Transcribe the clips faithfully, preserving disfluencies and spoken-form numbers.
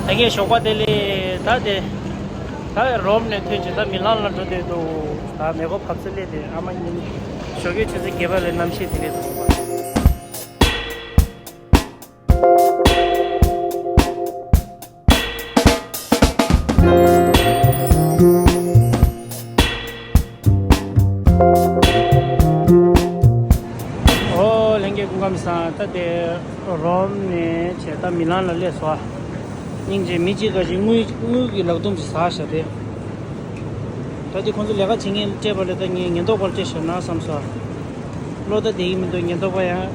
ད་ངས་ཞོགས་པ་དེ་ལས་ད་དེ་ད་རོམ་ནས་ཐོན་ཅིག་ད་མི་ལང་ལ་འགྲོ་བསྡད་འདུག་ད་མེ་འཁོར་བབས་ཚེ་སླེབས་ཏེ་ཨ་མ་ཉིན་ཞོགས་ཀས་ཆུ་ཚོད་བརྒྱད་པ་ལས་གནམ་གཤིས་དེ་རེད་འདུག་ཨོ་ལྷན་རྒྱས་སྐུ་ཁམས་བཟང་། ད་དེ་རོམ་ནས་བྱས་ད་མི་ལང་ལ་སླེབས་སོང་། སྙིང་རྗེ། མི་གཅིག་ག་ཅིག་དངུལ་དངུལ་གྱི་ལག་རྡུམ་ཅིག་ཟ་བཞག་སྟེ། ད་དེ་ཁོང་ཚོ་ལས་ཀ་བྱེད་མཁན་སྤྲད་པ་ལས་ད་ངས་ཉེན་རྟོག་པར་སྤྲད་བཞག་ན་བསམ་སོང་། བློ་ད་བདེ་གི་མི་འདུག་ཉེན་རྟོག་པ་ཡང་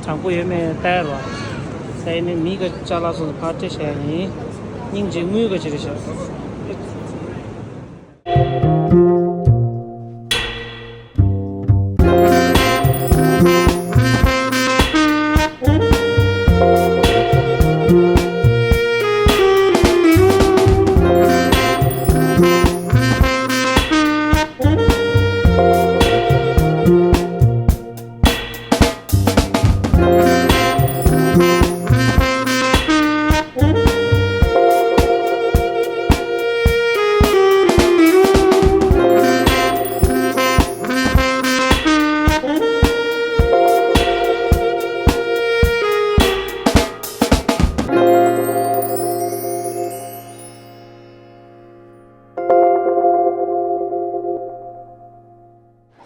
དྲང་པོ་ཡོད་མེད་ལྟ་ཡ་རོགས། ད་ཡིན་ནའི་མི་ག་ཅ་ལག་སོགས་ཕར་སྤྲད་བཞག་ཡིན། སྙིང་རྗེ། དངུལ་ག་ཅིག་རེད་བཞག་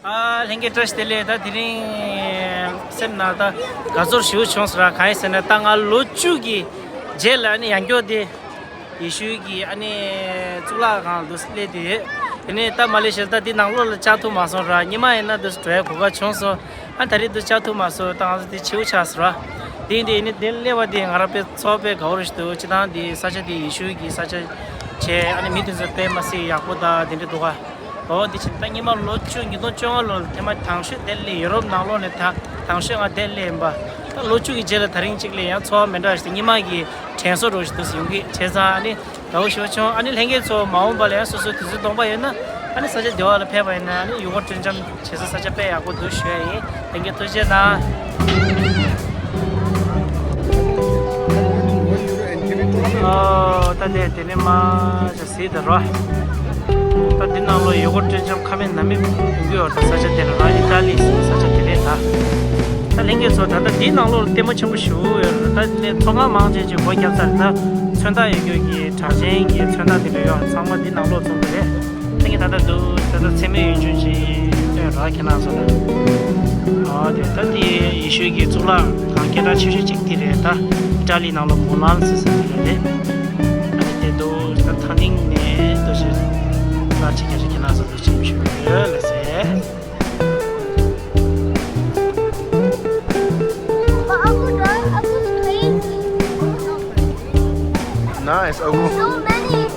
ཨ་ལྷན་རྒྱས་བཀྲ་ཤིས་བདེ་ལེགས། ད་དེ་རིང་སེམས་ནང་ད་དགའ་ཚོར་ཞེ་པོ་བྱུང་སོང་ར། གང་ཡིན་ཟེར་ན་ད་ང་ལོ་བཅུ་གི་རྗེས་ལ་ནི་ཡང་བསྐྱར་དེ་ཡེ་ཤུ་གི་ཨ་ནི་གཙུག་ལག་ཁང་དུ་སླེབས་ཏེ། དེ་ནས་ད་མ་ལེ་ཤི་ཡ་ད་དེ་ནང་ལོགས་ལ་བཅར་ཐུབ་མ་སོང་ར། ཉི་མ་ཡིན་ན་དུ་འགྲོ་ཡ་གོ་སྐབས་བྱུང་སོང་། ཨ་ད་རེས་དུ་བཅར་ཐུབ་མ་སོང་། ད་ང་ཚོ་དེ་བྱིའུ་ཆགས་སོང་ར། དེ་ཡིན་དེ་ཡིན་ནི་དེ་སླེབས་པ་དེ་ང་རང་དཔེ་ཚོར་དཔེ་དགའ་བོ་རེད་ཞིག་འདུག་སྤྱིར་བཏང་དེ་ས་ཆ་དེ་ཡེ་ཤུ་གི་ས་ཆ་བྱས། ཨ་ནི་མི་དེ་ཚོ་དཔེ་མ་སྲིད་ཡག་པོ་ད་དེ་འདྲ་འདུག་ག་འོ་དེ་བྱས་ད་སྔོན་མ་ལོ་བཅུ་ཉིས་སྟོང་བཅོ་ལྔ་ལོ་ལ་ཐེངས་མ་དང་ཤོས་དེ་སླེབས། ཡོ་རོབ་ནང་ལོགས་ནས་ད་དང་ཤོས་ང་དེ་སླེབས་ཡིན་པ། ད་ལོ་བཅུ་གི་རྗེས་ལ་ད་རིང་གཅིག་སླེབས་ཡང་ཚོར་བ་མི་འདྲ་ཞིག་སྔོན་མ་གི་དྲན་གསོ་འདྲ་ཞིག་འདུག་ཡོང་གི་བྱས་ཙང་ཨ་ནི་དགའ་བོ་ཞེ་པོ་བྱུང་། ཨ་ནི་ལྷན་རྒྱས་ཚོ་མ་འོངས་པ་ལ་ཡང་སོ་སོའི་དུས་ཚོད་སྟོང་པ་ཡོད་ན་ཨ་ནི་ས་ཆ་དེ་བ་ལ་ཕེབས་པ་ཡིན་ན་ཨ་ནི་ཡུལ་སྐོར་སྤྲོ་འཆམ་བྱེད་ས་ས་ཆ་དཔེ་ཡག་པོ་འདུག་ཞུ་ཡ་ཡིན། ལྷན་རྒྱས་ཐུགས་རྗེ་གནང་། ཨོ་ད་དེ་དེ་ནས་མ་ཟེར་ད་རོ། ད་འདི་ནང་ལོ་ཡུལ་སྐོར་སྤྲོ་འཆམ་ཁ་མེད་ན་མེད་ཡོང་གི་ཡོད། ད་ས་ཆ་དེ་ལ་རང་ཨི་ཏཱ་ལི་ཟེར་ས་ཆ་དེ་རེད་ད། ད་ལྷན་རྒྱས་ཚོ་ད་ལྟ་འདི་ནང་ལོ་ལྟད་མོ་ཆེན་པོ་ཞིག་ཡོད་རེད། ད་ནས་ཚོང་ཁང་མང་ཆེ་ཆེ་སྒོ་བརྒྱབ་ཚར། ད་མཚོན་རྟགས་ཡོད་རྒྱུ་གི་གྲགས་ཅན་གྱི་མཚོན་རྟགས་དེ་འདྲ་ཡོད། ཚང་མ་འདི་ནང་ལོ་ཚོང་དེ་རེད། ད་ངས་ད་ལྟ་འདུག་ད་ལྟ་མཚན་མོའི་ཡུལ་ལྗོངས་ཅིག་སྟོན་ར་ཁྱེད་རང་ཚོ་ལ། ཨ་དེ་ད་དེ་ཡེ་ཤུ་གི་གཙུག་ལག་ཁང་སྐད་གྲགས་ཆེ་ཤོས་གཅིག་དེ་རེད་ད། ཨི་ཏཱ་ལི་ནང་ལོ་མོ་ནཱ་ལི་ཟེར་ས་དེ་རེད། ཨ་ནི་དེ་འདུག་ད་ཐང་སྟེང་ནས་འདུག་ཞེས་ལ་ཆེ་ཁྱེད་ཆེ་ཁྱེད་རང་ཚོ་འདུག་ཆེན་ཞུ་ཡོད་ལ་ཟེར། Nice. Oh. So many.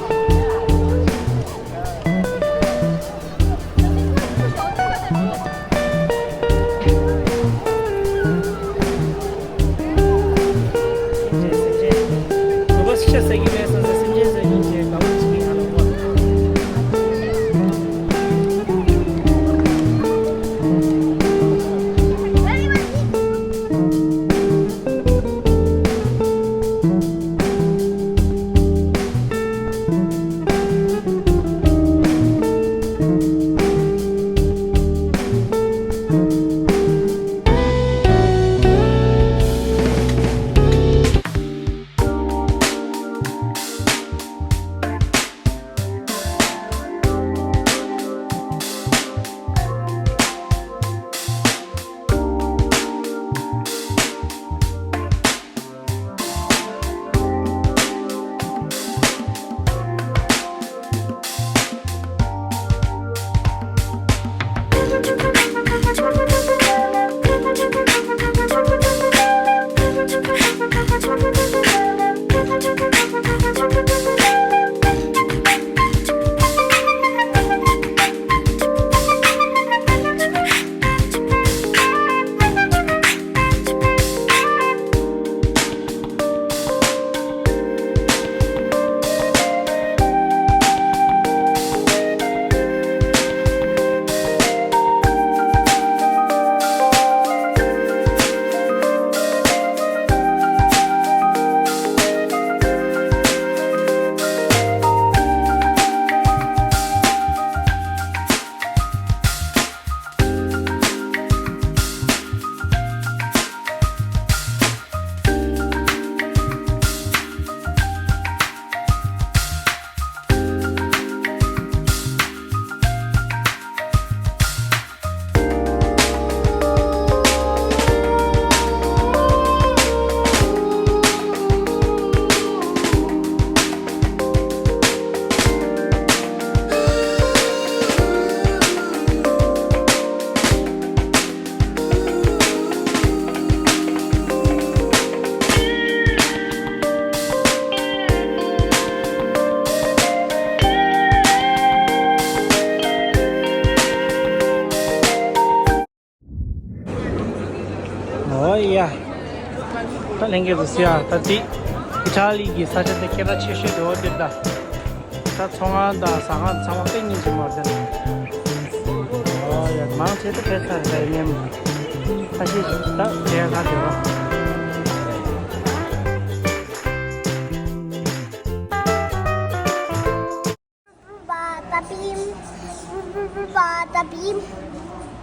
ལྷན་རྒྱས་ཚོ་ཟེར་ཡ་ད་དེ་ཨི་ཊ་ལི་གི་ས་ཆ་དེ་སྐད་གྲགས་ཆེ་ཤོས་དེ་འོ་དེ་ད། ད་ཚོང་ཁང་དང་ཟ་ཁང་ཚང་མ་དཔེ་སྙིང་རྗེ་མོ་རེད། ཨོ་ཡ་མང་ཆེ་ད་ཕེབས་ཚར་རེད་ད་ཡིན་ནའི་ཁ་ཤས་ཤིག་ད་དེ་ཡ་ཁ་དེ་རོ། Bada bim, bada bim.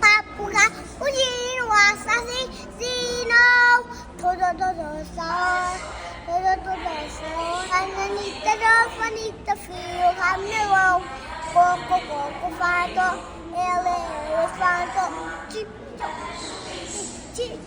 Papuga, ujin wasa si sino. Todo todo sa, todo todo sa. Ananita do fanita fio hamne wo. Coco coco fato, ele elefanto. Chip chop, chip.